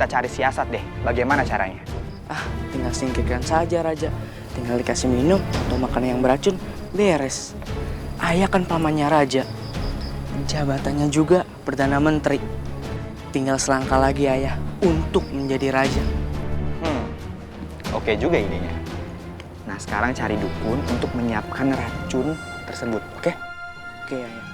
kita cari siasat deh. Bagaimana caranya? Tinggal singkirkan saja Raja. Tinggal dikasih minum atau makan yang beracun, beres. Ayah kan pamannya Raja. Jabatannya juga Perdana Menteri. Tinggal selangkah lagi Ayah untuk menjadi Raja. Oke juga idenya. Nah, sekarang cari dukun untuk menyiapkan racun tersebut, oke? Oke Ayah.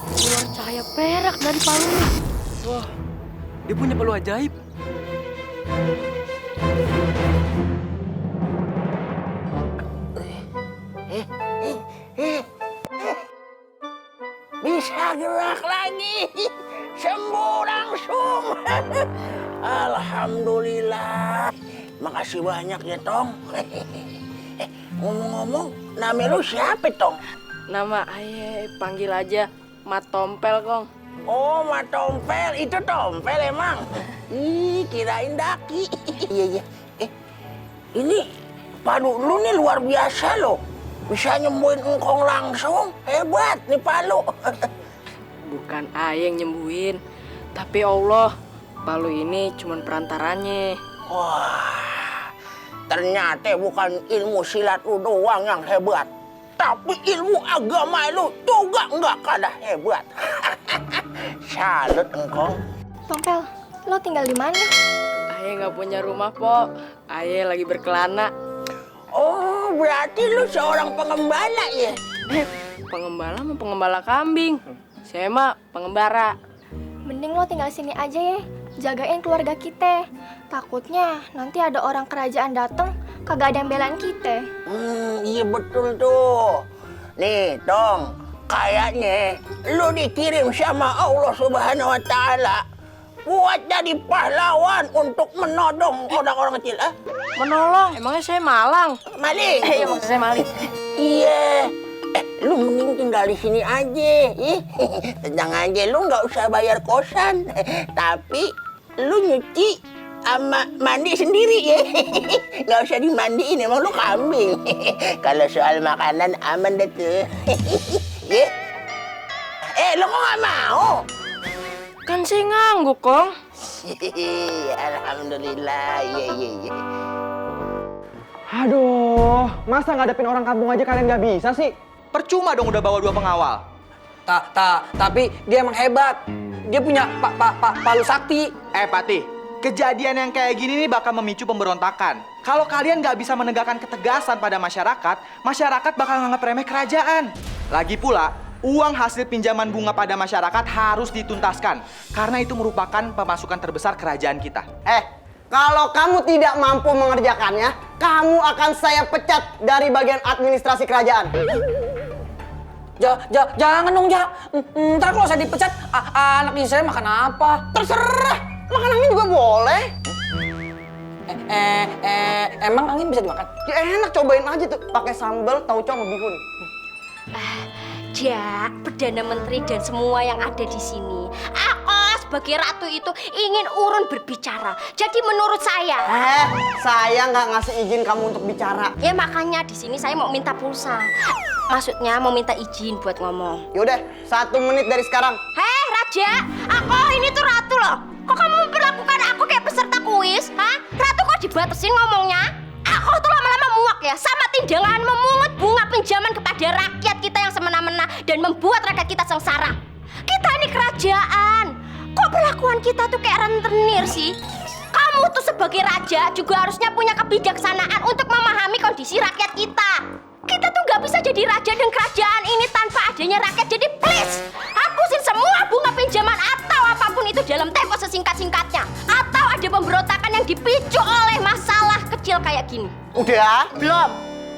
Keluar cahaya perak dari palunya. Wah, dia punya palu ajaib. Bisa gerak lagi, sembuh langsung. Alhamdulillah. Makasih banyak ya, Tong. Ngomong-ngomong, nama lu siapa, Tong? Nama Ayah panggil aja Mat Tompel, Kong. Oh, Mat Tompel. Itu Tompel emang. Ih, kirain Daki. Iya. Ini palu lu nih luar biasa loh. Bisa nyembuhin engkong langsung. Hebat nih palu. Bukan Ayah yang nyembuhin, tapi Allah. Palu ini cuman perantaranya. Wah, ternyata bukan ilmu silat lu doang yang hebat. Tapi ilmu agama lu juga nggak kalah hebat. Salut engkong. Tompel, lo tinggal di mana? Ayah nggak punya rumah, Pok. Ayah lagi berkelana. Oh, berarti lu seorang pengembala ya? Pengembala mah pengembala kambing. Saya mah pengembara. Mending lo tinggal sini aja ya, jagain keluarga kita. Takutnya nanti ada orang kerajaan dateng, kagak ada yang belain kita. Iya betul tuh. Nih, Tong, kayaknya lu dikirim sama Allah Subhanahu wa Ta'ala buat jadi pahlawan untuk menodong orang-orang kecil, ah? Menolong? Emangnya saya malang? Maling? Iya, maksud saya maling. Iya. Lu mending tinggal di sini aja. Tenang aja, lu nggak usah bayar kosan. Tapi lu nyuci sama mandi sendiri ya. Nggak usah dimandiin, emang lu kambing. Kalau soal makanan aman deh tuh. Ya. Lu kok nggak mau? Kan saya ngangguk, Kong. Alhamdulillah, iya. Aduh, masa ngadepin orang kampung aja kalian nggak bisa sih? Percuma dong udah bawa 2 pengawal. Tapi dia emang hebat. Dia punya palu sakti. Patih, kejadian yang kayak gini nih bakal memicu pemberontakan. Kalau kalian nggak bisa menegakkan ketegasan pada masyarakat bakal nganggap remeh kerajaan. Lagi pula, uang hasil pinjaman bunga pada masyarakat harus dituntaskan. Karena itu merupakan pemasukan terbesar kerajaan kita. Kalau kamu tidak mampu mengerjakannya, kamu akan saya pecat dari bagian administrasi kerajaan. Jangan dong, ntar kalau saya dipecat, anak istri saya makan apa? Terserah, makan angin juga boleh. Emang angin bisa dimakan? Ya enak, cobain aja tuh, pakai sambal, tauco sama bihun. Jak, Perdana Menteri dan semua yang ada di sini. Aku sebagai ratu itu ingin urun berbicara. Jadi menurut saya, Saya nggak ngasih izin kamu untuk bicara. ya makanya di sini saya mau minta pulsa. Maksudnya mau minta izin buat ngomong. Yaudah, 1 menit dari sekarang. Hei Raja, aku ini tuh ratu loh. Kok kamu memperlakukan aku kayak peserta kuis? Hah? Ratu kok dibatasin ngomongnya? Aku tuh lama-lama muak ya sama tindakan memungut bunga pinjaman kepada rakyat kita yang semena-mena dan membuat rakyat kita sengsara. Kita ini kerajaan. Kok perlakuan kita tuh kayak rentenir sih? Kamu tuh sebagai raja juga harusnya punya kebijaksanaan untuk memahami kondisi rakyat kita. Kita tuh nggak bisa jadi raja dan kerajaan ini tanpa adanya rakyat. Jadi please, hapusin semua bunga pinjaman atau apapun itu dalam tempo sesingkat-singkatnya. Atau ada pemberontakan yang dipicu oleh masalah kecil kayak gini. Udah? Belum.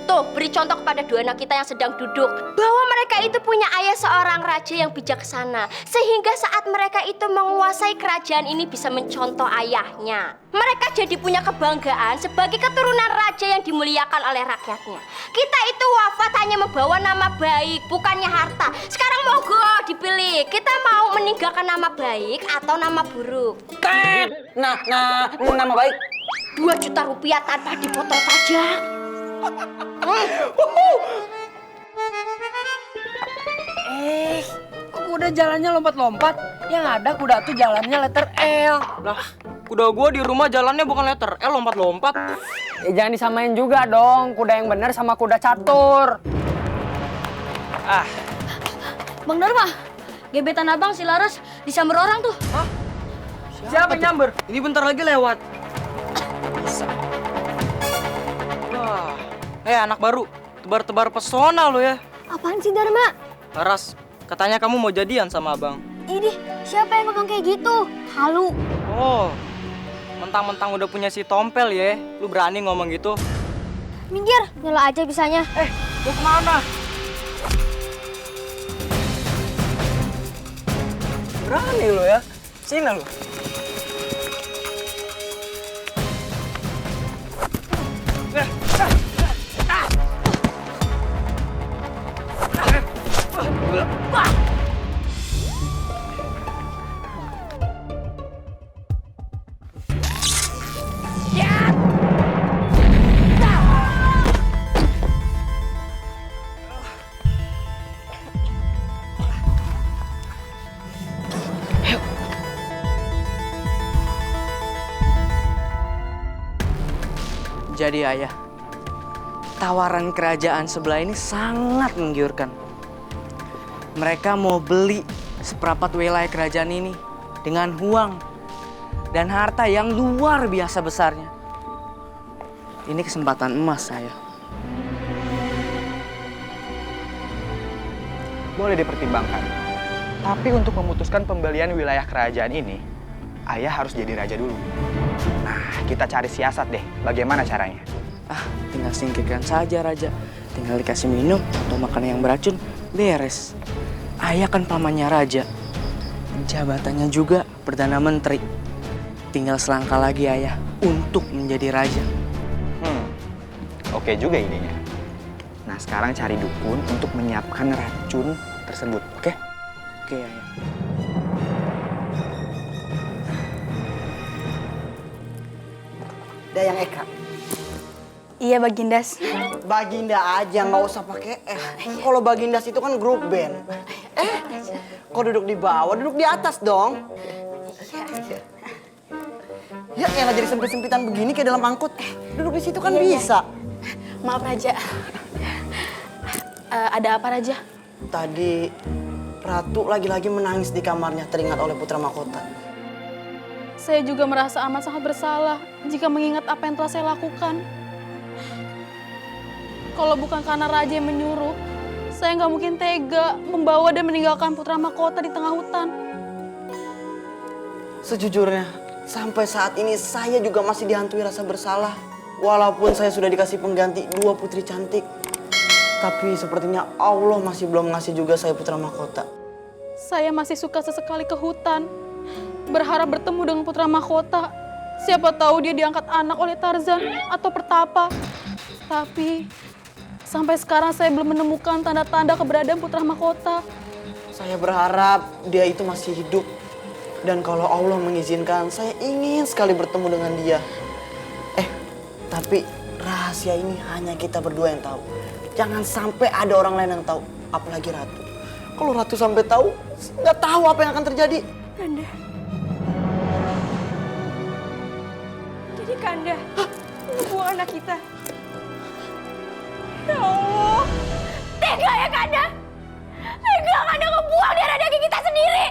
Tuh, beri contoh kepada 2 anak kita yang sedang duduk bahwa mereka Kita itu punya ayah seorang raja yang bijaksana, sehingga saat mereka itu menguasai kerajaan ini bisa mencontoh ayahnya. Mereka jadi punya kebanggaan sebagai keturunan raja yang dimuliakan oleh rakyatnya. Kita itu wafat hanya membawa nama baik, bukannya harta. Sekarang monggo dipilih, kita mau meninggalkan nama baik atau nama buruk. Nama baik. 2 juta rupiah tanpa dipotong pajak. Kok kuda jalannya lompat-lompat? Yang ada kuda tuh jalannya letter L. Lah, kuda gua di rumah jalannya bukan letter L, lompat-lompat. Jangan disamain juga dong, kuda yang benar sama kuda catur. Bang Dharma, gebetan abang si Laras disamber orang tuh. Siapa yang nyamber? Ini bentar lagi lewat. Wah, anak baru, tebar-tebar pesona lo ya. Apaan sih Dharma? Laras, katanya kamu mau jadian sama abang. Ini siapa yang ngomong kayak gitu? Halu. Oh, mentang-mentang udah punya si Tompel ya, lu berani ngomong gitu? Minggir, nyela aja bisanya. Lu kemana? Berani lu ya, sini lu. Jadi ayah, tawaran kerajaan sebelah ini sangat menggiurkan. Mereka mau beli seperempat wilayah kerajaan ini dengan uang dan harta yang luar biasa besarnya. Ini kesempatan emas saya. Boleh dipertimbangkan. Tapi untuk memutuskan pembelian wilayah kerajaan ini, ayah harus jadi raja dulu. Nah, kita cari siasat deh. Bagaimana caranya? Tinggal singkirkan saja raja. Tinggal dikasih minum atau makan yang beracun, beres. Ayah kan pamannya raja. Jabatannya juga Perdana Menteri. Tinggal selangkah lagi ayah untuk menjadi raja. Oke juga idenya. Nah, sekarang cari dukun untuk menyiapkan racun tersebut, oke? Oke ayah. Dayang Eka. Iya Bagindas. Baginda aja, nggak usah pakai Kalau Bagindas itu kan grup band. Kok duduk di bawah, duduk di atas dong. Ya elah jadi sempit-sempitan begini kayak dalam angkut. Duduk di situ kan bisa. Maaf Raja. Ada apa Raja? Tadi Ratu lagi-lagi menangis di kamarnya teringat oleh Putra Mahkota. Saya juga merasa amat sangat bersalah jika mengingat apa yang telah saya lakukan. Kalau bukan karena Raja yang menyuruh, saya nggak mungkin tega membawa dan meninggalkan Putra Mahkota di tengah hutan. Sejujurnya, sampai saat ini saya juga masih dihantui rasa bersalah. Walaupun saya sudah dikasih pengganti 2 putri cantik. Tapi sepertinya Allah masih belum ngasih juga saya Putra Mahkota. Saya masih suka sesekali ke hutan, berharap bertemu dengan Putra Mahkota. Siapa tahu dia diangkat anak oleh Tarzan atau Pertapa. Tapi sampai sekarang saya belum menemukan tanda-tanda keberadaan Putra Mahkota. Saya berharap dia itu masih hidup. Dan kalau Allah mengizinkan, saya ingin sekali bertemu dengan dia. Tapi rahasia ini hanya kita berdua yang tahu. Jangan sampai ada orang lain yang tahu, apalagi Ratu. Kalau Ratu sampai tahu, nggak tahu apa yang akan terjadi. Kanda. Jadi Kanda membuang anak kita. Ya Allah. Tega ya Kanda? Tega Kanda ngebuang darah daging kita sendiri.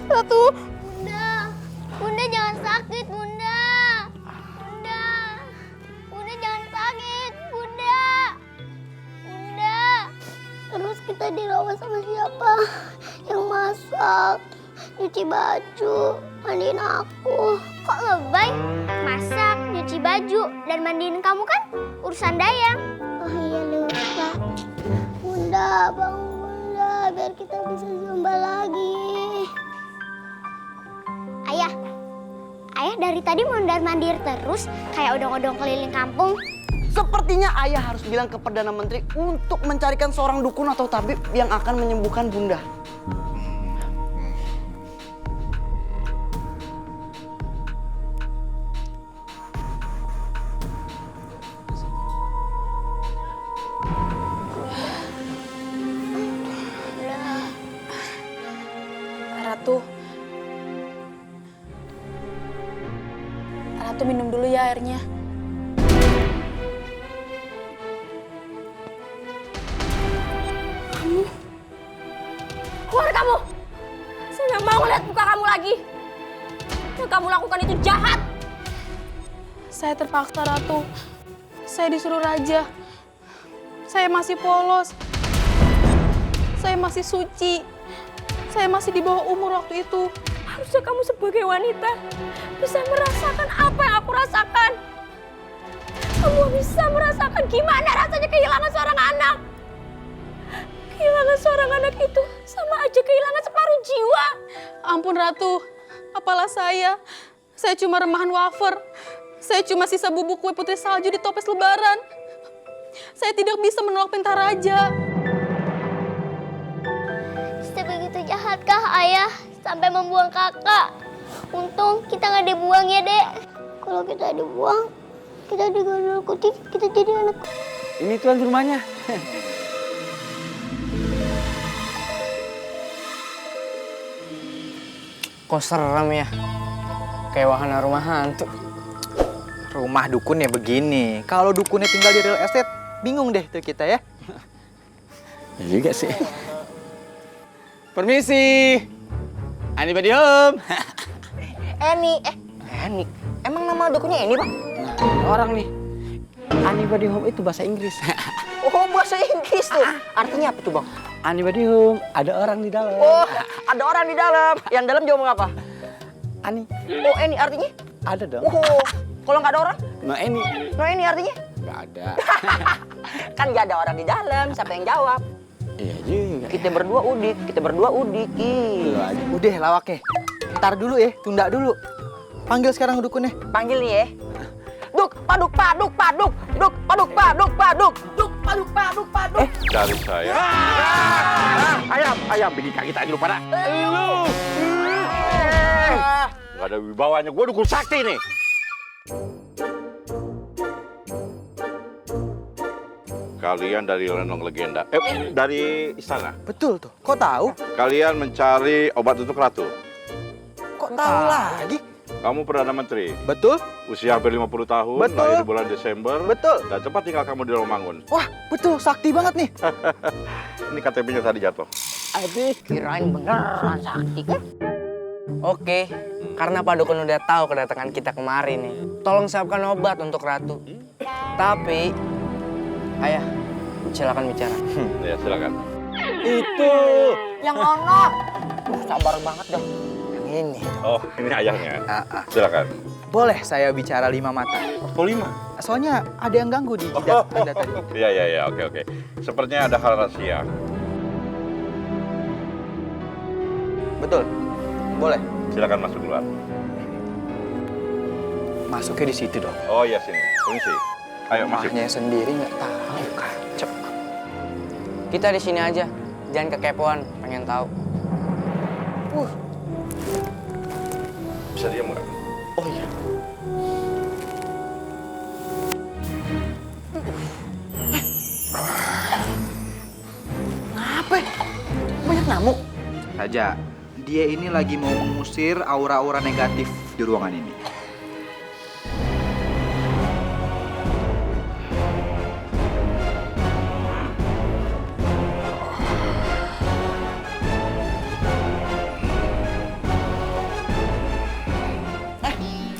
Ratu! Bunda jangan sakit, Bunda. Bunda jangan sakit, Bunda. Terus kita dirawat sama siapa? Yang masak, nyuci baju, Mandiin aku. Kok lebay? Masak, nyuci baju, dan mandiin kamu kan urusan Dayang. Oh iya lupa. Bunda, bangun Bunda, biar kita bisa zumba lagi. Ayah, Ayah dari tadi mondar-mandir terus kayak odong-odong keliling kampung. Sepertinya ayah harus bilang ke Perdana Menteri untuk mencarikan seorang dukun atau tabib yang akan menyembuhkan Bunda. Ratu. Ratu minum dulu ya airnya. Keluar kamu! Saya nggak mau ngeliat muka kamu lagi. Yang kamu lakukan itu jahat. Saya terpaksa, Ratu. Saya disuruh raja. Saya masih polos. Saya masih suci. Saya masih di bawah umur waktu itu. Harusnya kamu sebagai wanita bisa merasakan apa yang aku rasakan. Kamu bisa merasakan gimana rasanya kehilangan seorang anak. Kehilangan seorang anak itu sama aja kehilangan separuh jiwa. Ampun, Ratu. Apalah saya. Saya cuma remahan wafer. Saya cuma sisa bubuk kue putri salju di toples lebaran. Saya tidak bisa menolak perintah raja. Sebegitu jahatkah ayah sampai membuang kakak? Untung kita nggak dibuang ya, Dek. Kalau kita dibuang, kita digondol kucing, kita jadi anak. Ini tuan rumahnya. Kok serem ya? Kayak wahana rumah hantu. Rumah dukunnya begini. Kalau dukunnya tinggal di real estate, bingung deh tuh kita ya. Ya juga sih. Permisi. Ani Badi Home. Eni, emang nama dukunnya Eni, Pak? Nah, orang nih. Ani Badi Home itu bahasa Inggris. Oh, bahasa Inggris tuh. Artinya apa tuh, Bang? Ani Badi Home, ada orang di dalam. Oh, ada orang di dalam. Yang dalam dia ngomong apa? Ani, Oh, Eni artinya? ada dong. Oh, kalau nggak ada orang? No Eni. No, Eni artinya? Nggak ada. Kan nggak ada orang di dalam, siapa yang jawab? Iya juga. Kita berdua udik. Ih. Udah lawaknya. Ntar dulu ya, tunda dulu. Panggil sekarang dukunnya. Panggil nih ya. Duk, paduk, paduk, paduk. Duk, paduk, paduk, paduk. Duk, paduk, paduk, paduk. Dari saya. Ayam, bikin kaki tadi lu pada. Gak ada wibawanya, gue dukun sakti nih. Kalian dari Lenong Legenda, dari istana. Betul tuh. Kok tahu? Kalian mencari obat untuk ratu. Kok tahu lagi? Kamu Perdana Menteri, Betul? usia hampir 50 tahun, Betul. lahir di bulan Desember, Betul. dan tempat tinggal kamu di Romangun. Wah, betul. Sakti banget nih. Ini KTP-nya tadi jatuh. Aduh, kirain beneran sakti kan? Oke, karena Pak Dukun udah tahu kedatangan kita kemarin nih. Tolong siapkan obat untuk Ratu. Tapi, ayah, silakan bicara. Ya, silakan. Itu yang ono. Sabar banget dah. Yang ini. Oh, ini ayahnya. Silakan. Boleh saya bicara 5 mata? Oh, 5. Soalnya ada yang ganggu di jidat Anda tadi. Iya, oke. Sepertinya ada hal rahasia. Betul. Boleh. Silakan masuk keluar. Masuknya di situ dong. Oh iya, sini. Permisi. Ayo masuk. Rumahnya sendiri nggak tahu. Kacau. Kita di sini aja, jangan kekepoan, pengen tahu. Bisa diam nggak? Oh iya. Apa? Banyak nyamuk. Raja, dia ini lagi mau mengusir aura-aura negatif di ruangan ini.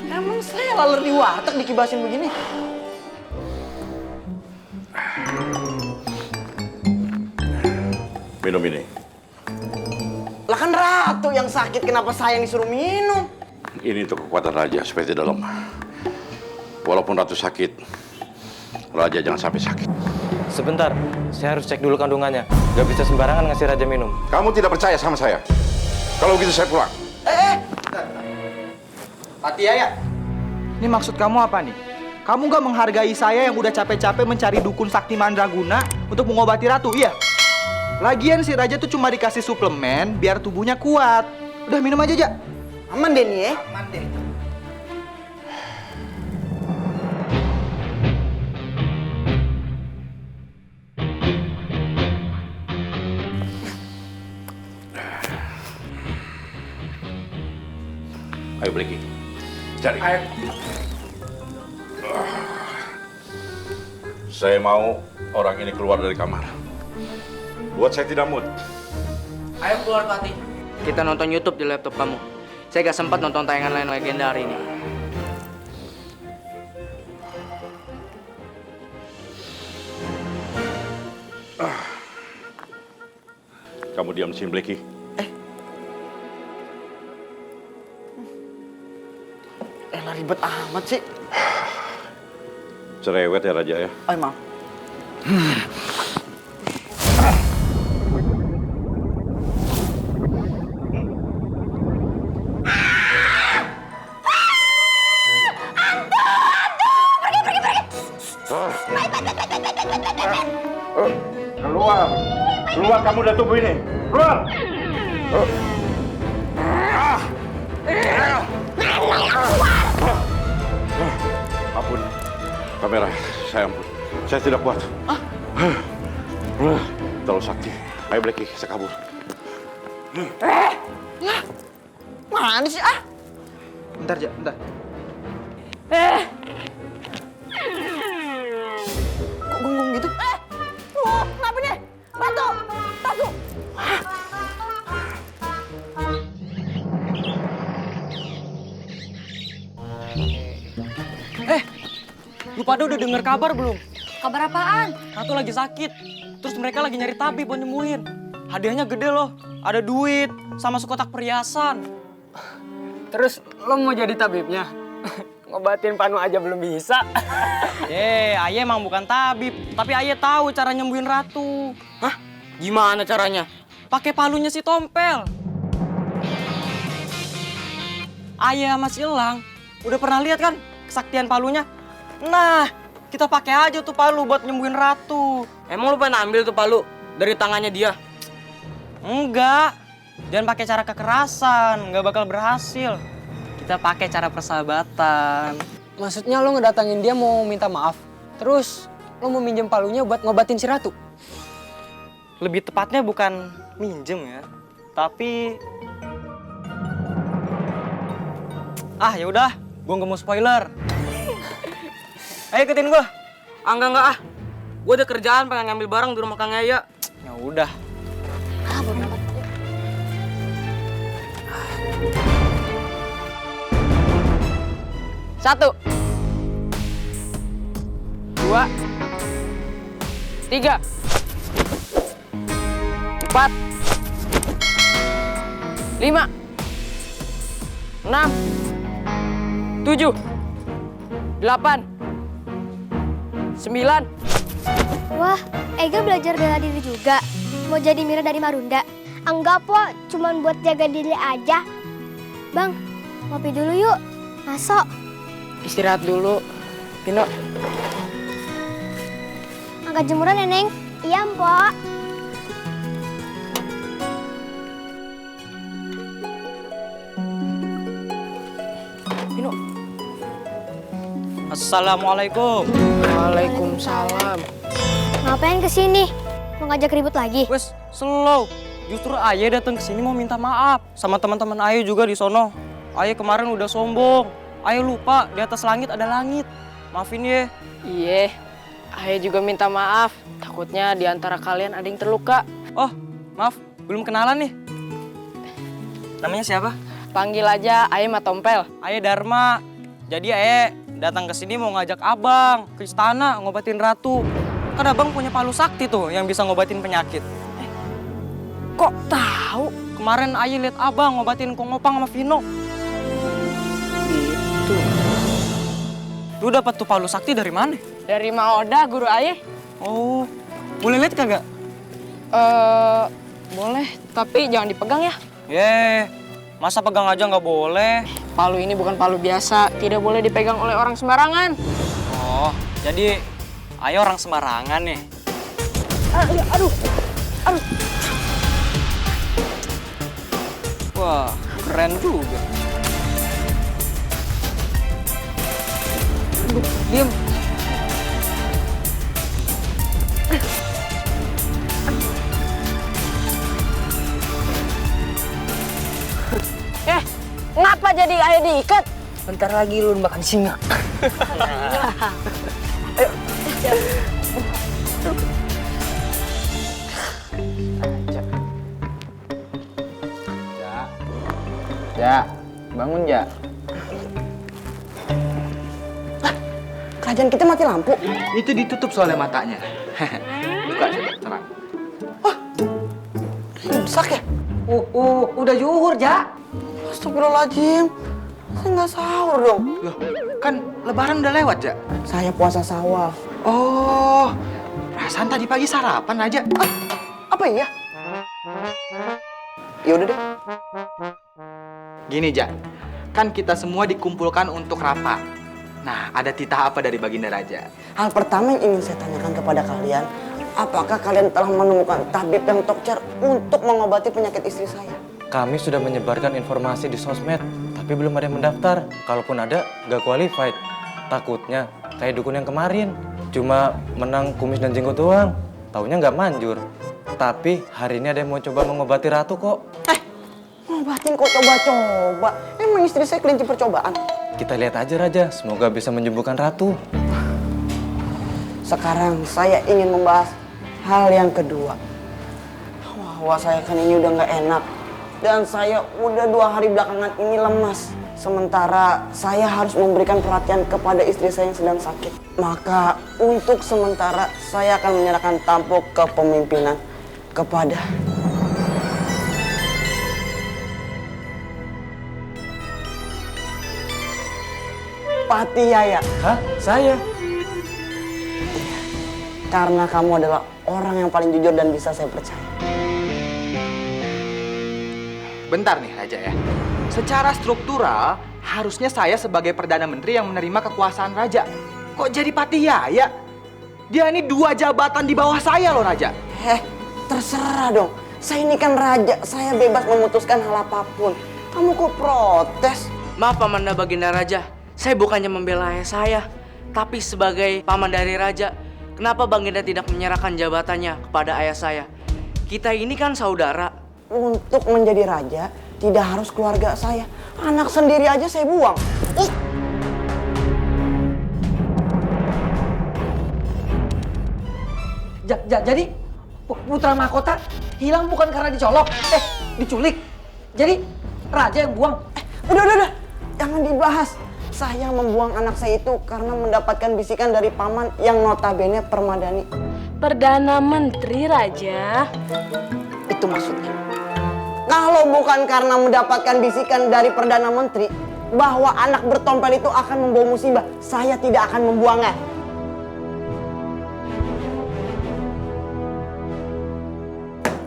Emang saya laler di warteg dikibasin begini? Minum ini. Lah kan Ratu yang sakit, kenapa saya yang disuruh minum? Ini untuk kekuatan raja supaya tidak lemah. Walaupun ratu sakit, raja jangan sampai sakit. Sebentar, saya harus cek dulu kandungannya. Gak bisa sembarangan ngasih raja minum. Kamu tidak percaya sama saya? Kalau begitu saya pulang. Patih ya. Ini maksud kamu apa nih? Kamu gak menghargai saya yang udah capek-capek mencari dukun sakti mandraguna untuk mengobati ratu, iya? Lagian si raja tuh cuma dikasih suplemen biar tubuhnya kuat. Udah minum aja, Ja. Aman deh nih ya. Aman deh. Ayo Blackie, cari. Saya mau orang ini keluar dari kamar. Buat saya tidak mood. Ayo keluar, Patih. Kita nonton YouTube di laptop kamu. Saya gak sempat nonton tayangan lain legenda hari ini. Kamu diam di sini, Blackie. Elah ribet amat sih. Cerewet ya Raja ya. Ay, maaf. Keluar! Keluar kamu dari tubuh ini! Keluar! Ampun, kamera, saya ampun. Saya tidak kuat. Terlalu sakti. Ayo Blackie, saya kabur. Mana sih ah? Bentar, Ja, bentar. Kok gonggong gitu? Kenapa nih? Batu! Batu! Lu pada udah denger kabar belum? Kabar apaan? Ratu lagi sakit. Terus mereka lagi nyari tabib buat nyembuhin. Hadiahnya gede loh. Ada duit sama sekotak perhiasan. Terus lo mau jadi tabibnya? Ngobatin Panu aja belum bisa. Aye emang bukan tabib, tapi Aye tahu cara nyembuhin ratu. Hah? Gimana caranya? Pakai palunya si Tompel. Aye sama si Elang udah pernah lihat kan kesaktian palunya? Nah, kita pakai aja tuh palu buat nyembuhin ratu. Emang lu pengen ambil tuh palu dari tangannya dia? Enggak. Jangan pakai cara kekerasan, nggak bakal berhasil. Kita pakai cara persahabatan. Maksudnya lo ngedatangin dia mau minta maaf, terus lo mau minjem palunya buat ngobatin si ratu? Lebih tepatnya bukan minjem ya, tapi ya udah, gua nggak mau spoiler. Ayo ikutin gua. Enggak ah. Gua ada kerjaan pengen ngambil barang di rumah Kang Yaya. Ya udah. Satu, 2, 3, 4, 5, 6, 7, 8, 9. Wah, Ega belajar bela diri juga. Mau jadi Mira dari Marunda. Enggak, Po. Cuman buat jaga diri aja. Bang, ngopi dulu yuk. Masuk. Istirahat dulu, Pino. Angkat jemuran, Neneng. Iya, Mpok. Pino. Assalamualaikum. Waalaikumsalam. Ngapain kesini? Mau ngajak ribut lagi? Wes, slow. Justru Aye datang ke sini mau minta maaf sama teman-teman Aye juga di sono. Aye kemarin udah sombong. Aye lupa di atas langit ada langit. Maafin ye. Iya, Ayah juga minta maaf. Takutnya di antara kalian ada yang terluka. Oh, maaf, belum kenalan nih. Namanya siapa? Panggil aja Ayah sama Tompel. Aye Dharma. Jadi Aye datang ke sini mau ngajak abang ke istana ngobatin ratu. Kan abang punya palu sakti tuh yang bisa ngobatin penyakit. Kok tahu? Kemarin Aye lihat abang ngobatin Kong Opang sama Vino. Lu dapat tuh palu sakti dari mana? Dari Maoda, guru ayah. Oh, boleh lihat kagak? Boleh, tapi jangan dipegang ya. Masa pegang aja nggak boleh? Palu ini bukan palu biasa, tidak boleh dipegang oleh orang sembarangan. Oh, jadi ayo orang sembarangan nih. Aduh. Wah, keren juga. Diam. Ngapa jadi ayah diikat? Bentar lagi lu makan singa. Ja, bangun Ja. Kerajaan kita mati lampu. Itu ditutup soalnya matanya. Buka coba, terang. Imsak ya? Udah zuhur, Ja. Astagfirullahaladzim. Saya nggak sahur dong. Loh, kan lebaran udah lewat, Ja? Saya puasa sawal. Oh, perasaan tadi pagi sarapan aja. Apa iya? Ya udah deh. Gini, Ja. Kan kita semua dikumpulkan untuk rapat. Nah, ada titah apa dari Baginda Raja? Hal pertama yang ingin saya tanyakan kepada kalian, apakah kalian telah menemukan tabib yang tokcer untuk mengobati penyakit istri saya? Kami sudah menyebarkan informasi di sosmed, tapi belum ada yang mendaftar. Kalaupun ada, gak qualified. Takutnya kayak dukun yang kemarin. Cuma menang kumis dan jenggot doang. Taunya nggak manjur. Tapi hari ini ada yang mau coba mengobati Ratu kok. Ngobatin kok coba-coba? Emang istri saya kelinci percobaan? Kita lihat aja Raja, semoga bisa menyembuhkan Ratu. Sekarang saya ingin membahas hal yang kedua. Wah, saya kan ini udah nggak enak. Dan saya udah 2 hari belakangan ini lemas. Sementara saya harus memberikan perhatian kepada istri saya yang sedang sakit. Maka untuk sementara saya akan menyerahkan tampuk kepemimpinan kepada Pati Yaya. Hah? Saya? Karena kamu adalah orang yang paling jujur dan bisa saya percaya. Bentar nih, Raja ya. Secara struktural, harusnya saya sebagai Perdana Menteri yang menerima kekuasaan Raja. Kok jadi Pati Yaya? Dia ini 2 jabatan di bawah saya loh, Raja. Terserah dong. Saya ini kan raja, saya bebas memutuskan hal apapun. Kamu kok protes? Maaf Paman Baginda Raja. Saya bukannya membela ayah saya, tapi sebagai paman dari raja, kenapa Baginda tidak menyerahkan jabatannya kepada ayah saya? Kita ini kan saudara. Untuk menjadi raja, tidak harus keluarga saya. Anak sendiri aja saya buang. Jadi putra mahkota hilang bukan karena dicolok, diculik. Jadi raja yang buang. Udah. Jangan dibahas. Saya membuang anak saya itu karena mendapatkan bisikan dari paman yang notabene permadani. Perdana Menteri, Raja. Itu maksudnya. Kalau bukan karena mendapatkan bisikan dari Perdana Menteri bahwa anak bertompel itu akan membawa musibah, saya tidak akan membuangnya.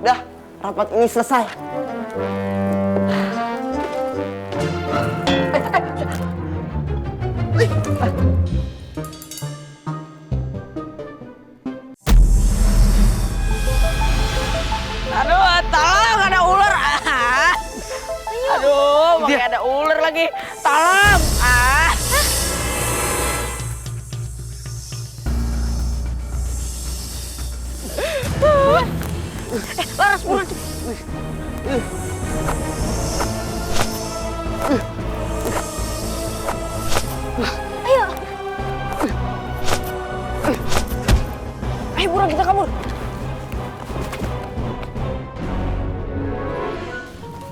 Dah, rapat ini selesai. Aduh, tolong ada ular. Aduh, makanya ada ular lagi. Tolong. Laras pulang. Ayo. Ayo buruan kita kabur.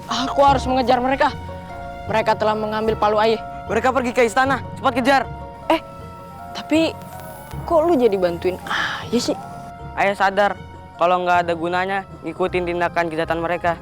Aku harus mengejar mereka. Mereka telah mengambil palu ayah. Mereka pergi ke istana, cepat kejar. Tapi kok lu jadi bantuin ayah sih? Ayah sadar kalau nggak ada gunanya ngikutin tindakan kejahatan mereka.